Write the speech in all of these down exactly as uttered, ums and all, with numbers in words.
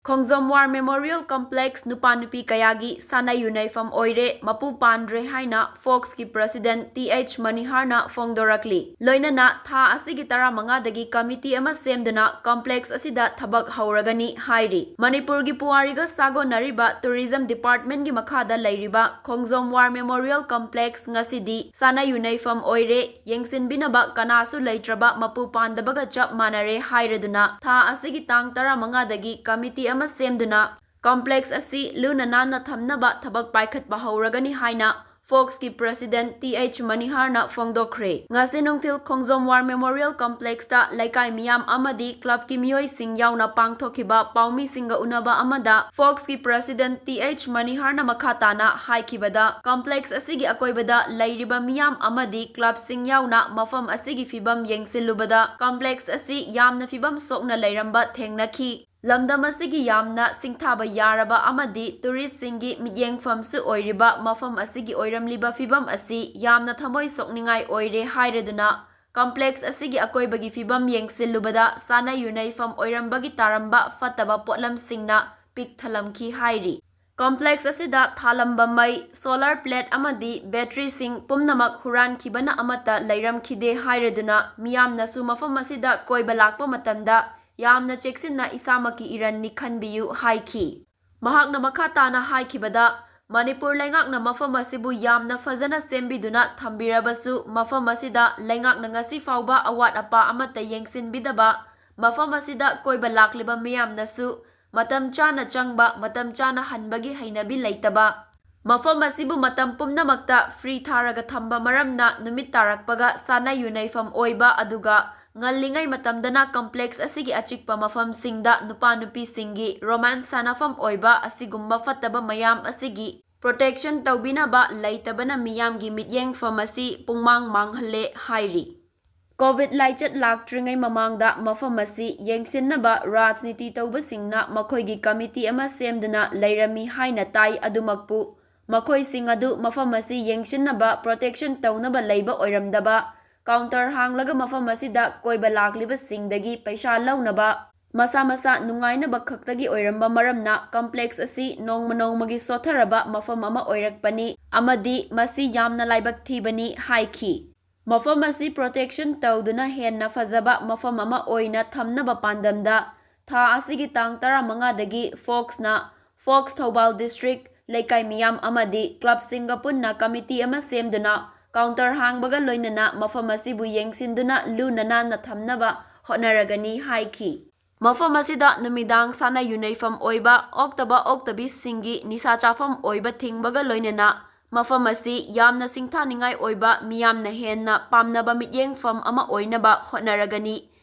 ꯈꯣꯡꯖꯣꯝ war memorial complex ꯅꯨꯄꯥ ꯅꯨꯄꯤ ꯀꯌꯥꯒꯤ ꯁꯥꯟꯅ ꯌꯨꯅꯩꯐꯝ ꯑꯣꯏꯔꯦ, ꯃꯄꯨ ꯄꯥꯟꯗ꯭ꯔꯦ ꯍꯥꯏꯅ ꯐꯣꯛꯁꯀꯤ ꯄ꯭ꯔꯦꯁꯤꯗꯦꯟꯠ ꯇꯤ ꯑꯩꯆ ꯃꯅꯤꯍꯥꯔꯅ ꯐꯣꯡꯗꯣꯔꯛꯂꯤ꯫ ꯂꯣꯏꯅꯅ ꯊꯥ ꯑꯁꯤꯒꯤ ꯇꯔꯥꯃꯉꯥꯗꯒꯤ ꯀꯃꯤꯇꯤ ꯑꯃ ꯁꯦꯝꯗꯨꯅ ꯀꯝꯄ꯭ꯂꯦꯛꯁ ꯑꯁꯤꯗ ꯊꯕꯛ ꯍꯧꯔꯒꯅꯤ ꯍꯥꯏꯔꯤ꯫ ꯃꯅꯤꯄꯨꯔꯒꯤ ꯄꯨꯋꯥꯔꯤꯒ ꯁꯥꯒꯣꯟꯅꯔꯤꯕ ꯇꯨꯔꯤꯖꯝ ꯗꯤꯄꯥꯔꯠꯃꯦꯟꯠꯀꯤ ꯃꯈꯥꯗ ꯂꯩꯔꯤꯕ ꯈꯣꯡꯖꯣꯝ ꯋꯥꯔ ꯃꯦꯃꯣꯔꯤꯌꯦꯜ ꯀꯝꯄ꯭ꯂꯦꯛꯁ ꯉꯁꯤꯗꯤ ꯁꯥꯟꯅ ꯌꯨꯅꯩꯐꯝ ꯑꯣꯏꯔꯦ, ꯌꯦꯡꯁꯤꯟꯕꯤꯅꯕ ꯀꯅꯥꯁꯨ ꯂꯩꯇ꯭ꯔꯕ ꯃꯄꯨ ꯄꯥꯟꯗꯕꯒ ꯆꯞ ꯃꯥꯟꯅꯔꯦ ꯍꯥꯏꯔꯗꯨꯅ ꯊꯥ ꯑꯁꯤꯒꯤ ꯇꯥꯡ ꯇꯔꯥꯃꯉꯥꯗꯒꯤ ꯀꯃꯤꯇꯤ ꯑꯃ ꯁꯦꯝꯗꯨꯅ ꯀꯝꯄ꯭ꯂꯦꯛꯁ ꯑꯁꯤ ꯂꯨꯅ ꯅꯥꯟꯅ ꯊꯝꯅꯕ ꯊꯕꯛ ꯄꯥꯏꯈꯠꯄ ꯍꯧꯔꯒꯅꯤ ꯍꯥꯏꯅ ꯐꯣꯛꯁꯀꯤ ꯄ꯭ꯔꯦꯁꯤꯗꯦꯟꯠ ꯇꯤ ꯑꯩꯆ ꯃꯅꯤꯍꯥꯔꯅ ꯐꯣꯡꯗꯣꯛꯈ꯭ꯔꯦ꯫ ꯉꯁꯤ ꯅꯨꯡꯊꯤꯜ ꯈꯣꯡꯖꯣꯝ ꯋꯥꯔ ꯃꯦꯃꯣꯔꯤꯌꯦꯜ ꯀꯝꯄ꯭ꯂꯦꯛꯁꯇ ꯂꯩꯀꯥꯏ ꯃꯤꯌꯥꯝ ꯑꯃꯗꯤ ꯀ꯭ꯂꯕꯀꯤ ꯃꯤꯑꯣꯏꯁꯤꯡ ꯌꯥꯎꯅ ꯄꯥꯡꯊꯣꯛꯈꯤꯕ ꯄꯥꯎꯃꯤꯁꯤꯡꯒ ꯎꯅꯕ ꯑꯃꯗ ꯐꯣꯛꯁꯀꯤ ꯄ꯭ꯔꯦꯁꯤꯗꯦꯟꯠ ꯇꯤ ꯑꯩꯆ ꯃꯅꯤꯍꯥꯔꯅ ꯃꯈꯥ ꯇꯥꯅ ꯍꯥꯏꯈꯤꯕꯗ, ꯀꯝꯄ꯭ꯂꯦꯛꯁ ꯑꯁꯤꯒꯤ ꯑꯀꯣꯏꯕꯗ ꯂꯩꯔꯤꯕ ꯃꯤꯌꯥꯝ ꯑꯃꯗꯤ ꯀ꯭ꯂꯕꯁꯤꯡ ꯌꯥꯎꯅ ꯃꯐꯝ ꯑꯁꯤꯒꯤ ꯐꯤꯕꯝ ꯌꯦꯡꯁꯤꯜꯂꯨꯕꯗ ꯀꯝꯄ꯭ꯂꯦꯛꯁ ꯑꯁꯤ ꯌꯥꯝꯅ ꯐꯤꯕꯝ ꯁꯣꯛꯅ ꯂꯩꯔꯝꯕ ꯊꯦꯡꯅꯈꯤ꯫ ꯂꯝꯗꯝ ꯑꯁꯤꯒꯤ ꯌꯥꯝꯅ ꯁꯤꯡꯊꯥꯕ ꯌꯥꯔꯕ ꯑꯃꯗꯤ ꯇꯨꯔꯤꯁꯁꯤꯡꯒꯤ ꯃꯤꯠꯌꯦꯡꯐꯝꯁꯨ ꯑꯣꯏꯔꯤꯕ ꯃꯐꯝ ꯑꯁꯤꯒꯤ ꯑꯣꯏꯔꯝꯂꯤꯕ ꯐꯤꯕꯝ ꯑꯁꯤ ꯌꯥꯝꯅ ꯊꯃꯣꯏ ꯁꯣꯛꯅꯤꯡꯉꯥꯏ ꯑꯣꯏꯔꯦ ꯍꯥꯏꯔꯗꯨꯅ, ꯀꯝꯄ꯭ꯂꯦꯛꯁ ꯑꯁꯤꯒꯤ ꯑꯀꯣꯏꯕꯒꯤ ꯐꯤꯕꯝ ꯌꯦꯡꯁꯤꯜꯂꯨꯕꯗ ꯁꯥꯟꯅ ꯌꯨꯅꯩꯐꯝ ꯑꯣꯏꯔꯝꯕꯒꯤ ꯇꯥꯔꯝꯕ ꯐꯠꯇꯕ ꯄꯣꯠꯂꯝꯁꯤꯡꯅ ꯄꯤꯛ ꯊꯜꯂꯝꯈꯤ ꯍꯥꯏꯔꯤ꯫ ꯀꯝꯄ꯭ꯂꯦꯛꯁ ꯑꯁꯤꯗ ꯊꯥꯜꯂꯝꯕ ꯃꯩ, ꯁꯣꯂꯔ ꯄ꯭ꯂꯦꯠ ꯑꯃꯗꯤ ꯕꯦꯇ꯭ꯔꯤꯁꯤꯡ ꯄꯨꯝꯅꯃꯛ ꯍꯨꯔꯥꯟꯈꯤꯕꯅ ꯑꯃꯠꯇ ꯂꯩꯔꯝꯈꯤꯗꯦ ꯍꯥꯏꯔꯗꯨꯅ, ꯃꯤꯌꯥꯝꯅꯁꯨ ꯃꯐꯝ ꯑꯁꯤꯗ ꯀꯣꯏꯕ ꯂꯥꯛꯄ ꯃꯇꯝꯗ ꯌꯥꯝꯅ ꯆꯦꯛꯁꯤꯟꯅ ꯏꯁꯥꯃꯛꯀꯤ ꯏꯔꯟꯅꯤ ꯈꯟꯕꯤꯌꯨ ꯍꯥꯏꯈꯤ꯫ ꯃꯍꯥꯛꯅ ꯃꯈꯥ ꯇꯥꯅ ꯍꯥꯏꯈꯤꯕꯗ, ꯃꯅꯤꯄꯨꯔ ꯂꯩꯉꯥꯛꯅ ꯃꯐꯝ ꯑꯁꯤꯕꯨ ꯌꯥꯝꯅ ꯐꯖꯅ ꯁꯦꯝꯕꯤꯗꯨꯅ ꯊꯝꯕꯤꯔꯕꯁꯨ, ꯃꯐꯝ ꯑꯁꯤꯗ ꯂꯩꯉꯥꯛꯅ ꯉꯁꯤ ꯐꯥꯎꯕ ꯑꯋꯥꯠ ꯑꯄꯥ ꯑꯃꯠꯇ ꯌꯦꯡꯁꯤꯟꯕꯤꯗꯕ, ꯃꯐꯝ ꯑꯁꯤꯗ ꯀꯣꯏꯕ ꯂꯥꯛꯂꯤꯕ ꯃꯤꯌꯥꯝꯅꯁꯨ ꯃꯇꯝ ꯆꯥꯅ ꯆꯪꯕ, ꯃꯇꯝ ꯆꯥꯅ ꯍꯟꯕꯒꯤ ꯍꯩꯅꯕꯤ ꯂꯩꯇꯕ, ꯃꯐꯝ ꯑꯁꯤꯕꯨ ꯃꯇꯝ ꯄꯨꯝꯅꯃꯛꯇ ꯐ꯭ꯔꯤ ꯊꯥꯔꯒ ꯊꯝꯕ ꯃꯔꯝꯅ ꯅꯨꯃꯤꯠ ꯇꯥꯔꯛꯄꯒ ꯁꯥꯟꯅ ꯌꯨꯅꯩꯐꯝ ꯑꯣꯏꯕ, ꯑꯗꯨꯒ ꯉꯜꯂꯤꯉꯩ ꯃꯇꯝꯗꯅ ꯀꯝꯄ꯭ꯂꯦꯛꯁ ꯑꯁꯤꯒꯤ ꯑꯆꯤꯛꯄ ꯃꯐꯝꯁꯤꯡꯗ ꯅꯨꯄꯥ ꯅꯨꯄꯤꯁꯤꯡꯒꯤ ꯔꯣꯃꯥꯟꯁ ꯁꯥꯟꯅꯐꯝ ꯑꯣꯏꯕ ꯑꯁꯤꯒꯨꯝꯕ ꯐꯠꯇꯕ ꯃꯌꯥꯝ ꯑꯁꯤꯒꯤ ꯄ꯭ꯔꯣꯇꯦꯛꯁꯟ ꯇꯧꯕꯤꯅꯕ ꯂꯩꯇꯕꯅ ꯃꯤꯌꯥꯝꯒꯤ ꯃꯤꯠꯌꯦꯡꯐꯝ ꯑꯁꯤ ꯄꯨꯡꯃꯥꯡ ꯃꯥꯡꯍꯜꯂꯦ ꯍꯥꯏꯔꯤ꯫ ꯀꯣꯚꯤꯗ ꯂꯥꯏꯆꯠ ꯂꯥꯛꯇ꯭ꯔꯤꯉꯩ ꯃꯃꯥꯡꯗ ꯃꯐꯝ ꯑꯁꯤ ꯌꯦꯡꯁꯤꯟꯅꯕ ꯔꯥꯖꯅꯤꯇꯤ ꯇꯧꯕꯁꯤꯡꯅ ꯃꯈꯣꯏꯒꯤ ꯀꯃꯤꯇꯤ ꯑꯃ ꯁꯦꯝꯗꯨꯅ ꯂꯩꯔꯝꯃꯤ ꯍꯥꯏꯅ ꯇꯥꯏ꯫ ꯑꯗꯨꯃꯛꯄꯨ, ꯃꯈꯣꯏꯁꯤꯡ ꯑꯗꯨ ꯃꯐꯝ ꯑꯁꯤ ꯌꯦꯡꯁꯤꯟꯅꯕ, ꯄ꯭ꯔꯣꯇꯦꯛꯁꯟ ꯇꯧꯅꯕ ꯂꯩꯕ ꯑꯣꯏꯔꯝꯗꯕ, ꯀꯥꯎꯟꯇꯔ ꯍꯥꯡꯂꯒ ꯃꯐꯝ ꯑꯁꯤꯗ ꯀꯣꯏꯕ ꯂꯥꯛꯂꯤꯕꯁꯤꯡꯗꯒꯤ ꯄꯩꯁꯥ ꯂꯧꯅꯕ, ꯃꯁꯥ ꯃꯁꯥ ꯅꯨꯡꯉꯥꯏꯅꯕ ꯈꯛꯇꯒꯤ ꯑꯣꯏꯔꯝꯕ ꯃꯔꯝꯅ complex ꯑꯁꯤ ꯅꯣꯡꯃ ꯅꯣꯡꯃꯒꯤ ꯁꯣꯠꯊꯔꯕ ꯃꯐꯝ ꯑꯃ ꯑꯣꯏꯔꯛꯄꯅꯤ ꯑꯃꯗꯤ ꯃꯁꯤ ꯌꯥꯝꯅ ꯂꯥꯏꯕꯛ ꯊꯤꯕꯅꯤ ꯍꯥꯏꯈꯤ꯫ ꯃꯐꯝ ꯑꯁꯤ protection ꯇꯧꯗꯨꯅ ꯍꯦꯟꯅ ꯐꯖꯕ ꯃꯐꯝ ꯑꯃ ꯑꯣꯏꯅ ꯊꯝꯅꯕ ꯄꯥꯟꯗꯝꯗ ꯊꯥ ꯑꯁꯤꯒꯤ ꯇꯥꯡ ꯇꯔꯥꯃꯉꯥꯗꯒꯤ ꯐꯣꯛꯁꯅ, ꯐꯣꯛꯁ ꯊꯧꯕꯥꯜ ꯗꯤꯁꯇ꯭ꯔꯤꯛ, ꯂꯩꯀꯥꯏ ꯃꯤꯌꯥꯝ ꯑꯃꯗꯤ ꯀ꯭ꯂꯕꯁꯤꯡꯒ ꯄꯨꯟꯅ ꯀꯃꯤꯇꯤ ꯑꯃ ꯁꯦꯝꯗꯨꯅ counter ꯍꯥꯡꯕꯒ ꯂꯣꯏꯅꯅ ꯃꯐꯝ ꯑꯁꯤꯕꯨ ꯌꯦꯡꯁꯤꯟꯗꯨꯅ ꯂꯨꯅ ꯅꯥꯟꯅ ꯊꯝꯅꯕ ꯍꯣꯠꯅꯔꯒꯅꯤ ꯍꯥꯏꯈꯤ꯫ ꯃꯐꯝ ꯑꯁꯤꯗ ꯅꯨꯃꯤꯗꯥꯡ ꯁꯥꯟꯅ ꯌꯨꯅꯩꯐꯝ ꯑꯣꯏꯕ ꯑꯣꯛꯇꯕ ꯑꯣꯛꯇꯕꯤꯁꯤꯡꯒꯤ ꯅꯤꯁꯥ ꯆꯥꯐꯝ ꯑꯣꯏꯕ ꯊꯤꯡꯕꯒ ꯂꯣꯏꯅꯅ ꯃꯐꯝ ꯑꯁꯤ ꯌꯥꯝꯅ ꯁꯤꯡꯊꯥꯅꯤꯡꯉꯥꯏ ꯑꯣꯏꯕ, ꯃꯤꯌꯥꯝꯅ ꯍꯦꯟꯅ ꯄꯥꯝꯅꯕ ꯃꯤꯠꯌꯦꯡꯐꯝ ꯑꯃ ꯑꯣꯏꯅꯕ ꯍꯣꯠꯅꯔꯒꯅꯤ꯫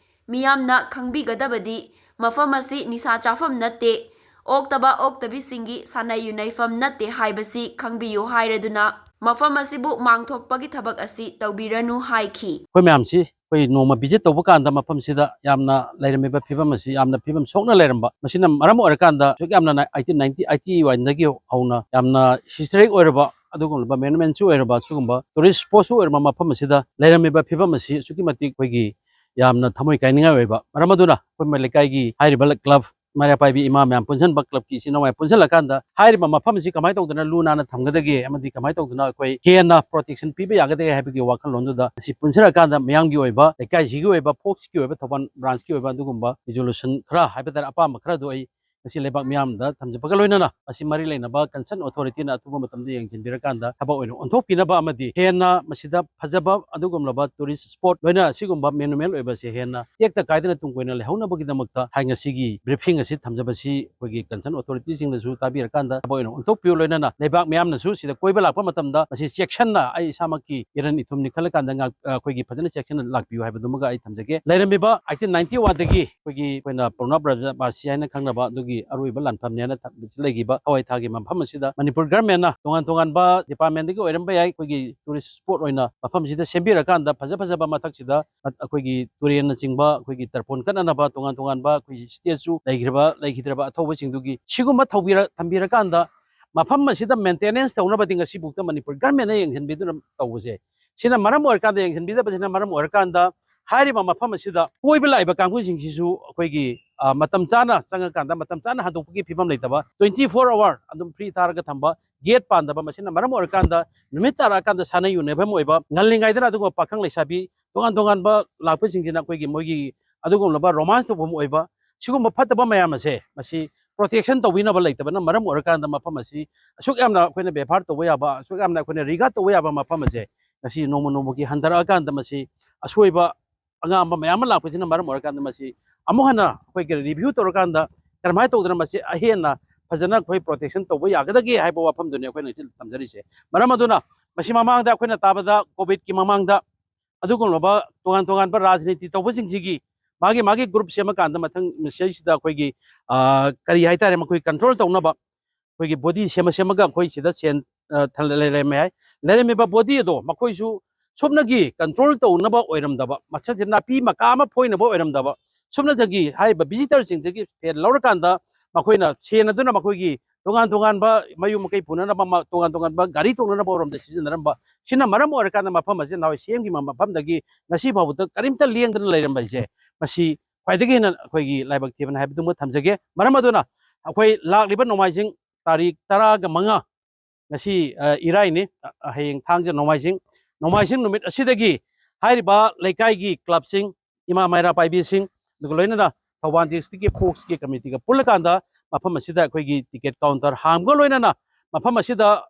ꯃꯤꯌꯥꯝꯅ ꯈꯪꯕꯤꯒꯗꯕꯗꯤ ꯃꯐꯝ ꯑꯁꯤ ꯅꯤꯁꯥ ꯆꯥꯐꯝ ꯅꯠꯇꯦ, ꯑꯣꯛꯇꯕ ꯑꯣꯛꯇꯕꯤꯁꯤꯡꯒꯤ ꯁꯥꯟꯅ ꯌꯨꯅꯩꯐꯝ ꯅꯠꯇꯦ ꯍꯥꯏꯕꯁꯤ ꯈꯪꯕꯤꯌꯨ ꯍꯥꯏꯔꯗꯨꯅ ꯃꯐꯝ ꯑꯁꯤꯕꯨ ꯃꯥꯡꯊꯣꯛꯄꯒꯤ ꯊꯕꯛ ꯑꯁꯤ ꯇꯧꯕꯤꯔꯅꯨ ꯍꯥꯏꯈꯤ꯫ ꯑꯩꯈꯣꯏ ꯃꯌꯥꯝꯁꯤ ꯑꯩꯈꯣꯏ ꯅꯣꯡꯃ visit ꯇꯧꯕ ꯀꯥꯟꯗ ꯃꯐꯝꯁꯤꯗ ꯌꯥꯝꯅ ꯂꯩꯔꯝꯃꯤꯕ ꯐꯤꯕꯝ ꯑꯁꯤ ꯌꯥꯝꯅ ꯐꯤꯕꯝ ꯁꯣꯛꯅ ꯂꯩꯔꯝꯕ, ꯃꯁꯤꯅ ꯃꯔꯝ ꯑꯣꯏꯔꯀꯥꯟꯗ ꯑꯁꯨꯛ ꯌꯥꯝꯅ eighteen ninety, eighty ꯋꯥꯏꯗꯒꯤ ꯍꯧꯅ ꯌꯥꯝꯅ historic ꯑꯣꯏꯔꯕ ꯑꯗꯨꯒꯨꯝꯂꯕ monumentꯁꯨ ꯑꯣꯏꯔꯕ ꯁꯤꯒꯨꯝꯕ tourist spotꯁꯨ ꯑꯣꯏꯔꯕ ꯃꯐꯝ ꯑꯁꯤꯗ ꯂꯩꯔꯝꯃꯤꯕ ꯐꯤꯕꯝ ꯑꯁꯤ ꯑꯁꯨꯛꯀꯤ ꯃꯇꯤꯛ ꯑꯩꯈꯣꯏꯒꯤ ꯌꯥꯝꯅ ꯊꯃꯣꯏ ꯀꯥꯏꯅꯤꯡꯉꯥꯏ ꯑꯣꯏꯕ꯫ ꯃꯔꯝ ꯑꯗꯨꯅ ꯑꯩꯈꯣꯏ ꯂꯩꯀꯥꯏꯒꯤ ꯍꯥꯏꯔꯤꯕ club, ꯃꯩꯔꯥ ꯄꯥꯏꯕꯤ ꯏꯃꯥ ꯃꯌꯥꯝ ꯄꯨꯟꯁꯤꯟꯕ clubꯀꯤ ꯏꯆꯤꯟ ꯏꯅꯥꯎ ꯃꯌꯥꯝ ꯄꯨꯟꯁꯤꯜꯂꯀꯥꯟꯗ ꯍꯥꯏꯔꯤꯕ ꯃꯐꯝ ꯑꯁꯤ ꯀꯃꯥꯏꯅ ꯇꯧꯗꯅ ꯂꯨ ꯅꯥꯟꯅ ꯊꯝꯒꯗꯒꯦ ꯑꯃꯗꯤ ꯀꯃꯥꯏꯅ ꯇꯧꯗꯅ ꯑꯩꯈꯣꯏ ꯍꯦꯟꯅ protection ꯄꯤꯕ ꯌꯥꯒꯗꯒꯦ ꯍꯥꯏꯕꯒꯤ ꯋꯥꯈꯜꯂꯣꯟꯗꯨꯗ ꯃꯁꯤ ꯄꯨꯟꯁꯤꯜꯂꯀꯥꯟꯗ ꯃꯌꯥꯝꯒꯤ ꯑꯣꯏꯕ, ꯂꯩꯀꯥꯏꯁꯤꯒꯤ ꯑꯣꯏꯕ, ꯐꯣꯛꯁꯀꯤ ꯑꯣꯏꯕ, ꯊꯧꯕꯥꯜ branchꯀꯤ ꯑꯣꯏꯕ ꯑꯗꯨꯒꯨꯝꯕ resolution ꯈꯔ ꯍꯥꯏꯕ ꯇꯥꯔꯦ, ꯑꯄꯥꯝꯕ ꯈꯔꯗꯨ ꯑꯩ ꯉꯁꯤ ꯂꯩꯕꯥꯛ ꯃꯤꯌꯥꯝꯗ ꯊꯝꯖꯕꯒ ꯂꯣꯏꯅꯅ ꯃꯁꯤ ꯃꯔꯤ ꯂꯩꯅꯕ concern authorityꯅ ꯑꯊꯨꯕ ꯃꯇꯝꯗ ꯌꯦꯡꯁꯤꯟꯕꯤꯔꯀꯥꯟꯗ ꯊꯕꯛ ꯑꯣꯏꯅ ꯑꯣꯟꯊꯣꯛꯄꯤꯅꯕ ꯑꯃꯗꯤ ꯍꯦꯟꯅ ꯃꯁꯤꯗ ꯐꯖꯕ ꯑꯗꯨꯒꯨꯝꯂꯕ tourist spot ꯂꯣꯏꯅ ꯑꯁꯤꯒꯨꯝꯕ monument ꯑꯣꯏꯕꯁꯦ ꯍꯦꯟꯅ ꯇꯦꯛꯇ ꯀꯥꯏꯗꯅ ꯇꯨꯡ ꯀꯣꯏꯅ ꯂꯩꯍꯧꯅꯕꯒꯤꯗꯃꯛꯇ ꯍꯥꯏ ꯉꯁꯤꯒꯤ briefing ꯑꯁꯤ ꯊꯝꯖꯕꯁꯤ ꯑꯩꯈꯣꯏꯒꯤ concern authorityꯁꯤꯡꯅꯁꯨ ꯇꯥꯕꯤꯔꯀꯥꯟꯗ ꯊꯕꯛ ꯑꯣꯏꯅ ꯑꯣꯟꯊꯣꯛꯄꯤꯌꯨ꯫ ꯂꯣꯏꯅꯅ ꯂꯩꯕꯥꯛ ꯃꯤꯌꯥꯝꯅꯁꯨ ꯁꯤꯗ ꯀꯣꯏꯕ ꯂꯥꯛꯄ ꯃꯇꯝꯗ ꯃꯁꯤ ꯆꯦꯛꯁꯤꯟꯅ ꯑꯩ ꯏꯁꯥꯃꯛꯀꯤ ꯏꯔꯟ ꯏꯊꯨꯝꯅꯤ ꯈꯜꯂꯀꯥꯟꯗ ꯉꯥꯛ-, ꯑꯩꯈꯣꯏꯒꯤ ꯐꯖꯅ ꯆꯦꯛꯁꯤꯟꯅ ꯂꯥꯛꯄꯤꯌꯨ ꯍꯥꯏꯕꯗꯨꯃꯒ ꯑꯩ ꯊꯝꯖꯒꯦ꯫ ꯂꯩꯔꯝꯃꯤꯕ eighteen ninety oneꯗꯒꯤ ꯑꯩꯈꯣꯏꯒꯤ ꯑꯩꯈꯣꯏꯅ ꯄ꯭ꯔꯣꯅꯕ ꯔꯥꯖ꯭ꯌ ꯕꯥꯁꯤ ꯍꯥꯏꯅ ꯈꯪꯅꯕ ꯑꯗꯨꯒꯤ ꯑꯔꯣꯏꯕ ꯂꯥꯟꯐꯝꯅꯦꯅ ꯊꯝꯕꯁꯤ ꯂꯩꯈꯤꯕ ꯊꯋꯥꯏ ꯊꯥꯒꯤ ꯃꯐꯝ ꯑꯁꯤꯗ ꯃꯅꯤꯄꯨꯔ governmentꯅ ꯇꯣꯉꯥꯟ ꯇꯣꯉꯥꯟꯕ departmentꯗꯒꯤ ꯑꯣꯏꯔꯝꯕ ꯌꯥꯏ, ꯑꯩꯈꯣꯏꯒꯤ tourist spot ꯑꯣꯏꯅ ꯃꯐꯝꯁꯤꯗ ꯁꯦꯝꯕꯤꯔꯀꯥꯟꯗ ꯐꯖ ꯐꯖꯕ ꯃꯊꯛꯁꯤꯗ ꯑꯩꯈꯣꯏꯒꯤ ꯇꯨꯔꯦꯜꯅꯆꯤꯡꯕ, ꯑꯩꯈꯣꯏꯒꯤ ꯇꯔꯄꯣꯟ ꯀꯠꯅꯅꯕ ꯇꯣꯉꯥꯟ ꯇꯣꯉꯥꯟꯕ ꯑꯩꯈꯣꯏꯒꯤ statue ꯂꯩꯈ꯭ꯔꯕ, ꯂꯩꯈꯤꯗ꯭ꯔꯕ ꯑꯊꯧꯕꯁꯤꯡꯗꯨꯒꯤ ꯁꯤꯒꯨꯝꯕ ꯊꯧꯕꯤꯔ-, ꯊꯝꯕꯤꯔꯀꯥꯟꯗ ꯃꯐꯝ ꯑꯁꯤꯗ maintenance ꯇꯧꯅꯕꯗꯤ ꯉꯁꯤꯐꯥꯎꯗ ꯃꯅꯤꯄꯨꯔ governmentꯅ ꯌꯦꯡꯁꯤꯟꯕꯤꯗꯨꯅ ꯇꯧꯕꯁꯦ, ꯁꯤꯅ ꯃꯔꯝ ꯑꯣꯏꯔꯀꯥꯟꯗ, ꯌꯦꯡꯁꯤꯟꯕꯤꯗꯕꯁꯤꯅ ꯃꯔꯝ ꯑꯣꯏꯔꯀꯥꯟꯗ ꯍꯥꯏꯔꯤꯕ ꯃꯐꯝ ꯑꯁꯤꯗ ꯀꯣꯏꯕ ꯂꯥꯛꯏꯕ ꯀꯥꯡꯕꯨꯁꯤꯡꯁꯤꯁꯨ ꯑꯩꯈꯣꯏꯒꯤ ꯑ, ꯃꯇꯝ ꯆꯥꯅ ꯆꯪꯉꯀꯥꯟꯗ ꯃꯇꯝ ꯆꯥꯅ ꯍꯟꯗꯣꯛꯄꯒꯤ ꯐꯤꯕꯝ ꯂꯩꯇꯕ, twenty four hour ꯑꯗꯨꯝ free ꯊꯥꯔꯒ ꯊꯝꯕ, gate ꯄꯥꯟꯗꯕ, ꯃꯁꯤꯅ ꯃꯔꯝ ꯑꯣꯏꯔꯀꯥꯟꯗ ꯅꯨꯃꯤꯠ ꯇꯥꯔꯛꯑꯀꯥꯟꯗ ꯁꯥꯟꯅ ꯌꯨꯅꯐꯝ ꯑꯣꯏꯕ, ꯉꯜꯂꯤꯉꯩꯗꯅ ꯑꯗꯨꯒꯨꯝꯕ ꯄꯥꯈꯪ ꯂꯩꯁꯥꯕꯤ ꯇꯣꯉꯥꯟ ꯇꯣꯉꯥꯟꯕ ꯂꯥꯛꯄꯁꯤꯡꯁꯤꯅ ꯑꯩꯈꯣꯏꯒꯤ ꯃꯣꯏꯒꯤ ꯑꯗꯨꯒꯨꯝꯂꯕ romance ꯇꯧꯐꯝ ꯑꯣꯏꯕ, ꯁꯤꯒꯨꯝꯕ ꯐꯠꯇꯕ ꯃꯌꯥꯝ ꯑꯁꯦ ꯃꯁꯤ protection ꯇꯧꯕꯤꯅꯕ ꯂꯩꯇꯕꯅ ꯃꯔꯝ ꯑꯣꯏꯔꯀꯥꯟꯗ ꯃꯐꯝ ꯑꯁꯤ ꯑꯁꯨꯛ ꯌꯥꯝꯅ ꯑꯩꯈꯣꯏꯅ ꯕꯦꯕꯥꯔ ꯇꯧꯕ ꯌꯥꯕ, ꯑꯁꯨꯛ ꯌꯥꯝꯅ ꯑꯩꯈꯣꯏꯅ regard ꯇꯧꯕ ꯌꯥꯕ ꯃꯐꯝ ꯑꯁꯦ ꯉꯁꯤ ꯅꯣꯡꯃ ꯅꯣꯡꯃꯒꯤ ꯍꯟꯊꯔꯛꯑꯀꯥꯟꯗ ꯃꯁꯤ ꯑꯁꯣꯏꯕ ꯑꯉꯥꯝꯕ ꯃꯌꯥꯝ ꯑꯃ ꯂꯥꯛꯄꯁꯤꯅ ꯃꯔꯝ ꯑꯣꯏꯔꯀꯥꯟꯗ ꯃꯁꯤ ꯑꯃꯨꯛ ꯍꯟꯅ ꯑꯩꯈꯣꯏꯒꯤ review ꯇꯧꯔꯀꯥꯟꯗ ꯀꯔꯝꯍꯥꯏꯅ ꯇꯧꯗꯅ ꯃꯁꯤ ꯑꯍꯦꯟꯅ ꯐꯖꯅ ꯑꯩꯈꯣꯏ protection ꯇꯧꯕ ꯌꯥꯒꯗꯒꯦ ꯍꯥꯏꯕ ꯋꯥꯐꯝꯗꯨꯅꯤ ꯑꯩꯈꯣꯏꯅ ꯉꯁꯤ ꯊꯝꯖꯔꯤꯁꯦ꯫ ꯃꯔꯝ ꯑꯗꯨꯅ ꯃꯁꯤ ꯃꯃꯥꯡꯗ ꯑꯩꯈꯣꯏꯅ ꯇꯥꯕꯗ COVID ꯀꯤ ꯃꯃꯥꯡꯗ ꯑꯗꯨꯒꯨꯝꯂꯕ ꯇꯣꯉꯥꯟ ꯇꯣꯉꯥꯟꯕ ꯔꯥꯖꯅꯤꯇꯤ ꯇꯧꯕꯁꯤꯡꯁꯤꯒꯤ ꯃꯥꯒꯤ ꯃꯥꯒꯤ group ꯁꯦꯝꯃꯀꯥꯟꯗ ꯃꯊꯪ ꯃꯁꯤꯗꯩꯁꯤꯗ ꯑꯩꯈꯣꯏꯒꯤ, ꯑ, ꯀꯔꯤ ꯍꯥꯏꯇꯥꯔꯦ, ꯃꯈꯣꯏ control ꯇꯧꯅꯕ ꯑꯩꯈꯣꯏꯒꯤ body ꯁꯦꯝꯃ ꯁꯦꯝꯃꯒ ꯑꯩꯈꯣꯏ ꯁꯤꯗ ꯁꯦꯟ, ꯑ, ꯊꯜ-, ꯂꯩꯔꯝꯃꯦ ꯍꯥꯏ꯫ ꯂꯩꯔꯝꯃꯤꯕ body ꯑꯗꯣ ꯃꯈꯣꯏꯁꯨ ꯁꯨꯞꯅꯒꯤ control ꯇꯧꯅꯕ ꯑꯣꯏꯔꯝꯗꯕ, ꯃꯁꯤꯗ ꯅꯥꯄꯤ ꯃꯀꯥ ꯑꯃ ꯐꯣꯏꯅꯕ ꯑꯣꯏꯔꯝꯗꯕ, ꯁꯨꯞꯅꯇꯒꯤ ꯍꯥꯏꯔꯤꯕ visitor ꯁꯤꯡꯗꯒꯤ ꯁꯦꯟ ꯂꯧꯔꯀꯥꯟꯗ ꯃꯈꯣꯏꯅ ꯁꯦꯟ ꯑꯗꯨꯅ ꯃꯈꯣꯏꯒꯤ ꯇꯣꯉꯥꯟ ꯇꯣꯉꯥꯟꯕ ꯃꯌꯨꯝ ꯃꯀꯩ ꯄꯨꯅꯅꯕ, ꯃ-, ꯇꯣꯉꯥꯟ ꯇꯣꯉꯥꯟꯕ ꯒꯥꯔꯤ ꯇꯣꯡꯅꯅꯕ ꯔꯣꯝꯗ ꯁꯤꯖꯤꯟꯅꯔꯝꯕ, ꯁꯤꯅ ꯃꯔꯝ ꯑꯣꯏꯔꯀꯥꯟꯗ ꯃꯐꯝ ꯑꯁꯤ ꯅꯍꯥꯟꯋꯥꯏ ꯁꯦꯝꯈꯤꯕ ꯃꯐꯝꯗꯒꯤ ꯉꯁꯤ ꯐꯥꯎꯕꯗ ꯀꯔꯤꯝꯇ ꯂꯦꯡꯗꯅ ꯂꯩꯔꯝꯕ ꯍꯥꯏꯁꯦ, ꯃꯁꯤ ꯈ꯭ꯋꯥꯏꯗꯒꯤ ꯍꯦꯟꯅ ꯑꯩꯈꯣꯏꯒꯤ ꯂꯥꯏꯕꯛ ꯊꯤꯕꯅꯤ ꯍꯥꯏꯕꯗꯨꯃ ꯊꯝꯖꯒꯦ꯫ ꯃꯔꯝ ꯑꯗꯨꯅ ꯑꯩꯈꯣꯏ ꯂꯥꯛꯂꯤꯕ ꯅꯣꯡꯃꯥꯏꯖꯤꯡ ꯇꯥꯔꯤꯛ ꯇꯔꯥꯒ ꯃꯉꯥ, ꯉꯁꯤ, ꯑ, ꯏꯔꯥꯏꯅꯤ, ꯑ, ꯍꯌꯦꯡ ꯊꯥꯡꯖ, ꯅꯣꯡꯃꯥꯏꯖꯤꯡ, ꯅꯣꯡꯃꯥꯏꯖꯤꯡ ꯅꯨꯃꯤꯠ ꯑꯁꯤꯗꯒꯤ ꯍꯥꯏꯔꯤꯕ ꯂꯩꯀꯥꯏꯒꯤ club ꯁꯤꯡ, ꯏꯃꯥ ꯃꯩꯔꯥ ꯄꯥꯏꯕꯤꯁꯤꯡ, ꯑꯗꯨꯒ ꯂꯣꯏꯅꯅ ꯊꯧꯕꯥꯜ district ꯀꯤ Fox ꯀꯤ committee ꯒ ꯄꯨꯜꯂꯀꯥꯟꯗ ꯃꯐꯝ ꯑꯁꯤꯗ ꯑꯩꯈꯣꯏꯒꯤ ticket counter ꯍꯥꯡꯕꯒ ꯂꯣꯏꯅꯅ ꯃꯐꯝ ꯑꯁꯤꯗ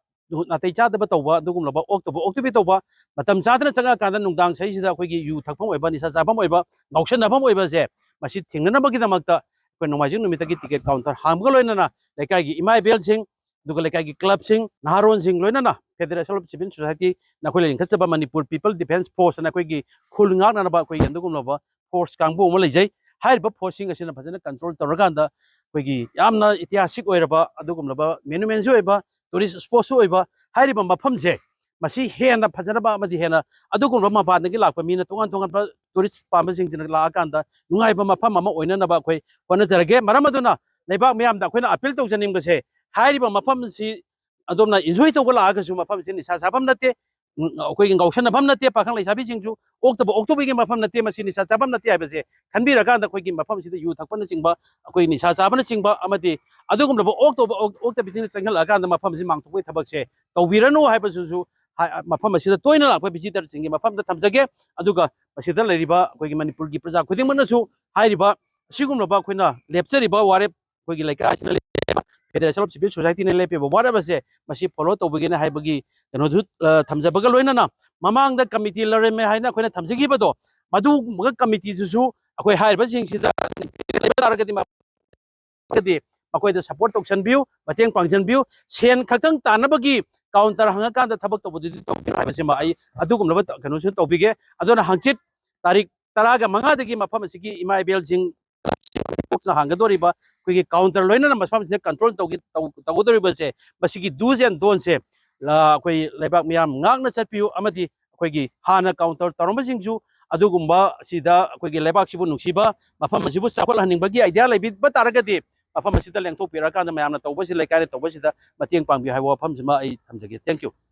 ꯅꯥꯇꯩ ꯆꯥꯗꯕ ꯇꯧꯕ, ꯑꯗꯨꯒꯨꯝꯂꯕ ꯑꯣꯛꯇꯕ ꯑꯣꯛꯇꯕꯤ ꯇꯧꯕ, ꯃꯇꯝ ꯆꯥꯗꯅ ꯆꯪꯉꯛꯑꯀꯥꯟꯗ ꯅꯨꯡꯗꯥꯡ ꯁꯍꯤꯁꯤꯗ ꯑꯩꯈꯣꯏꯒꯤ ꯌꯨ ꯊꯛꯐꯝ ꯑꯣꯏꯕ, ꯅꯤꯁꯥ ꯆꯥꯐꯝ ꯑꯣꯏꯕ, ꯉꯥꯎꯁꯟꯅꯐꯝ ꯑꯣꯏꯕꯁꯦ, ꯃꯁꯤ ꯊꯤꯡꯅꯅꯕꯒꯤꯗꯃꯛꯇ ꯑꯩꯈꯣꯏ ꯅꯣꯡꯃꯥꯏꯖꯤꯡ ꯅꯨꯃꯤꯠꯇꯒꯤ ticket counter ꯍꯥꯡꯕꯒ ꯂꯣꯏꯅꯅ ꯂꯩꯀꯥꯏꯒꯤ ꯏꯃꯥ ꯏꯕꯦꯜꯁꯤꯡ, ꯑꯗꯨꯒ ꯂꯩꯀꯥꯏꯒꯤ club ꯁꯤꯡ, ꯅꯍꯥꯔꯣꯟꯁꯤꯡ, ꯂꯣꯏꯅꯅ Federation of Civil Society, ꯅꯈꯣꯏꯅ ꯂꯤꯡꯈꯠꯆꯕ Manipur People Defence Force ꯑꯅ ꯑꯩꯈꯣꯏꯒꯤ ꯈꯨꯜ ꯉꯥꯛꯅꯅꯕ ꯑꯩꯈꯣꯏꯒꯤ ꯑꯗꯨꯒꯨꯝꯂꯕ force ꯀꯥꯡꯕꯨ ꯑꯃ ꯂꯩꯖꯩ꯫ ꯍꯥꯏꯔꯤꯕ force ꯁꯤꯡ ꯑꯁꯤꯅ ꯐꯖꯅ control ꯇꯧꯔꯀꯥꯟꯗ ꯑꯩꯈꯣꯏꯒꯤ ꯌꯥꯝꯅ ꯏꯇꯤꯍꯥꯁꯤꯛ ꯑꯣꯏꯔꯕ ꯑꯗꯨꯒꯨꯝꯂꯕ monument ꯁꯨ ꯑꯣꯏꯕ, tourist spot ꯁꯨ ꯑꯣꯏꯕ ꯍꯥꯏꯔꯤꯕ ꯃꯐꯝꯁꯦ, ꯃꯁꯤ ꯍꯦꯟꯅ ꯐꯖꯅꯕ ꯑꯃꯗꯤ ꯍꯦꯟꯅ ꯑꯗꯨꯒꯨꯝꯂꯕ ꯃꯄꯥꯟꯗꯒꯤ ꯂꯥꯛꯄ ꯃꯤꯅ ꯇꯣꯉꯥꯟ ꯇꯣꯉꯥꯟꯕ tourist ꯄꯥꯝꯕꯁꯤꯡꯁꯤꯅ ꯂꯥꯛꯑꯀꯥꯟꯗ ꯅꯨꯡꯉꯥꯏꯕ ꯃꯐꯝ ꯑꯃ ꯑꯣꯏꯅꯅꯕ ꯑꯩꯈꯣꯏ ꯍꯣꯠꯅꯖꯔꯒꯦ꯫ ꯃꯔꯝ ꯑꯗꯨꯅ ꯂꯩꯕꯥꯛ ꯃꯤꯌꯥꯝꯗ ꯑꯩꯈꯣꯏꯅ appeal ꯇꯧꯖꯅꯤꯡꯕꯁꯦ, ꯍꯥꯏꯔꯤꯕ ꯃꯐꯝ ꯑꯁꯤ ꯑꯗꯣꯝꯅ enjoy ꯇꯧꯕ ꯂꯥꯛꯑꯒꯁꯨ ꯃꯐꯝꯁꯤ ꯅꯤꯁꯥ ꯆꯥꯐꯝ ꯅꯠꯇꯦ, ꯎꯝ, ꯑꯩꯈꯣꯏꯒꯤ ꯉꯥꯎꯁꯟꯅꯐꯝ ꯅꯠꯇꯦ꯫ ꯄꯥꯈꯪ ꯂꯩꯁꯥꯕꯤꯁꯤꯡꯁꯨ ꯑꯣꯛꯇꯕ ꯑꯣꯛꯇꯕꯒꯤ ꯃꯐꯝ ꯅꯠꯇꯦ꯫ ꯃꯁꯤ ꯅꯤꯁꯥ ꯆꯥꯐꯝ ꯅꯠꯇꯦ ꯍꯥꯏꯕꯁꯦ ꯈꯟꯕꯤꯔꯀꯥꯟꯗ ꯑꯩꯈꯣꯏꯒꯤ ꯃꯐꯝꯁꯤꯗ ꯌꯨ ꯊꯛꯄꯅꯆꯤꯡꯕ, ꯑꯩꯈꯣꯏ ꯅꯤꯁꯥ ꯆꯥꯕꯅꯆꯤꯡꯕ ꯑꯃꯗꯤ ꯑꯗꯨꯒꯨꯝꯂꯕ ꯑꯣꯛꯇꯕ ꯑꯣꯛ- ꯑꯣꯛꯇꯕꯤꯁꯤꯡꯅ ꯆꯪꯁꯤꯜꯂꯛꯑꯀꯥꯟꯗ ꯃꯐꯝꯁꯤ ꯃꯥꯡꯊꯣꯛꯄꯒꯤ ꯊꯕꯛꯁꯦ ꯇꯧꯕꯤꯔꯅꯨ ꯍꯥꯏꯕꯁꯤꯁꯨ ꯍꯥꯏ- ꯃꯐꯝ ꯑꯁꯤꯗ ꯇꯣꯏꯅ ꯂꯥꯛꯄ ꯚꯤꯖꯤꯇꯔꯁꯤꯡꯒꯤ ꯃꯐꯝꯗ ꯊꯝꯖꯒꯦ꯫ ꯑꯗꯨꯒ ꯃꯁꯤꯗ ꯂꯩꯔꯤꯕ ꯑꯩꯈꯣꯏꯒꯤ ꯃꯅꯤꯄꯨꯔꯒꯤ ꯄ꯭ꯔꯖꯥ ꯈꯨꯗꯤꯡꯃꯛꯅꯁꯨ ꯍꯥꯏꯔꯤꯕ ꯑꯁꯤꯒꯨꯝꯂꯕ ꯑꯩꯈꯣꯏꯅ ꯂꯦꯞꯆꯔꯤꯕ ꯋꯥꯔꯦꯞ, ꯑꯩꯈꯣꯏꯒꯤ ꯂꯩꯀꯥꯏꯁꯤꯅ ꯂꯦꯞꯄꯤꯕ, Federation of Civil Society ꯅ ꯂꯦꯞꯄꯤꯕ ꯋꯥꯔꯦꯞ ꯑꯁꯦ ꯃꯁꯤ ꯐꯣꯂꯣ ꯇꯧꯕꯤꯒꯅꯤ ꯍꯥꯏꯕꯒꯤ ꯀꯩꯅꯣꯗꯨ, ꯑ, ꯊꯝꯖꯕꯒ ꯂꯣꯏꯅꯅ ꯃꯃꯥꯡꯗ ꯀꯃꯤꯇꯤ ꯂꯩꯔꯝꯃꯦ ꯍꯥꯏꯅ ꯑꯩꯈꯣꯏꯅ ꯊꯝꯖꯈꯤꯕꯗꯣ, ꯃꯗꯨꯒꯨꯝꯕ ꯀꯃꯤꯇꯤꯗꯨꯁꯨ ꯑꯩꯈꯣꯏ ꯍꯥꯏꯔꯤꯕꯁꯤꯡꯁꯤꯗ ꯂꯩꯕ ꯇꯥꯔꯒꯗꯤ ꯃ-, ꯇꯥꯔꯒꯗꯤ ꯃꯈꯣꯏꯗ ꯁꯄꯣꯔꯠ ꯇꯧꯁꯟꯕꯤꯌꯨ, ꯃꯇꯦꯡ ꯄꯥꯡꯁꯤꯟꯕꯤꯌꯨ꯫ ꯁꯦꯟ ꯈꯛꯇꯪ ꯇꯥꯟꯅꯕꯒꯤ ꯀꯥꯎꯟꯇꯔ ꯍꯪꯉꯀꯥꯟꯗ ꯊꯕꯛ ꯇꯧꯕꯗꯨꯗꯤ ꯇꯧꯕꯤꯔꯣꯏ ꯍꯥꯏꯕꯁꯤꯃ ꯑꯩ ꯑꯗꯨꯒꯨꯝꯂꯕ ꯀꯩꯅꯣꯁꯨ ꯇꯧꯕꯤꯒꯦ꯫ ꯑꯗꯨꯅ ꯍꯪꯆꯤꯠ ꯇꯥꯔꯤꯛ ꯇꯔꯥꯒ ꯃꯉꯥꯗꯒꯤ ꯃꯐꯝ ꯑꯁꯤꯒꯤ ꯏꯃꯥ ꯏꯕꯦꯜꯁꯤꯡ ꯍꯥꯡꯒꯗꯧꯔꯤꯕ ꯑꯩꯈꯣꯏꯒꯤ ꯀꯥꯎꯟꯇꯔ ꯂꯣꯏꯅꯅ ꯃꯐꯝꯁꯤꯗ ꯀꯟꯇ꯭ꯔꯣꯜ ꯇꯧꯒꯦ-, ꯇꯧ-, ꯇꯧꯒꯗꯧꯔꯤꯕꯁꯦ, ꯃꯁꯤꯒꯤ do's and don't ꯁꯦ, ꯑ, ꯑꯩꯈꯣꯏ ꯂꯩꯕꯥꯛ ꯃꯤꯌꯥꯝ ꯉꯥꯛꯅ ꯆꯠꯄꯤꯌꯨ꯫ ꯑꯃꯗꯤ ꯑꯩꯈꯣꯏꯒꯤ ꯍꯥꯟꯅ ꯀꯥꯎꯟꯇꯔ ꯇꯧꯔꯝꯕꯁꯤꯡꯁꯨ ꯑꯗꯨꯒꯨꯝꯕ ꯑꯁꯤꯗ ꯑꯩꯈꯣꯏꯒꯤ ꯂꯩꯕꯥꯛꯁꯤꯕꯨ ꯅꯨꯡꯁꯤꯕ, ꯃꯐꯝ ꯑꯁꯤꯕꯨ ꯆꯥꯎꯈꯠꯍꯟꯅꯤꯡꯕꯒꯤ ꯑꯥꯏꯗꯤꯌꯥ ꯂꯩꯕꯤꯕ ꯇꯥꯔꯒꯗꯤ ꯃꯐꯝ ꯑꯁꯤꯗ ꯂꯦꯡꯊꯣꯛꯄꯤꯔꯛꯑꯀꯥꯟꯗ ꯃꯌꯥꯝꯅ ꯇꯧꯕꯁꯤ, ꯂꯩꯀꯥꯏꯅ ꯇꯧꯕꯁꯤꯗ ꯃꯇꯦꯡ ꯄꯥꯡꯕꯤꯌꯨ ꯍꯥꯏꯕ ꯋꯥꯐꯝꯁꯤꯃ ꯑꯩ ꯊꯝꯖꯒꯦ꯫ Thank you꯫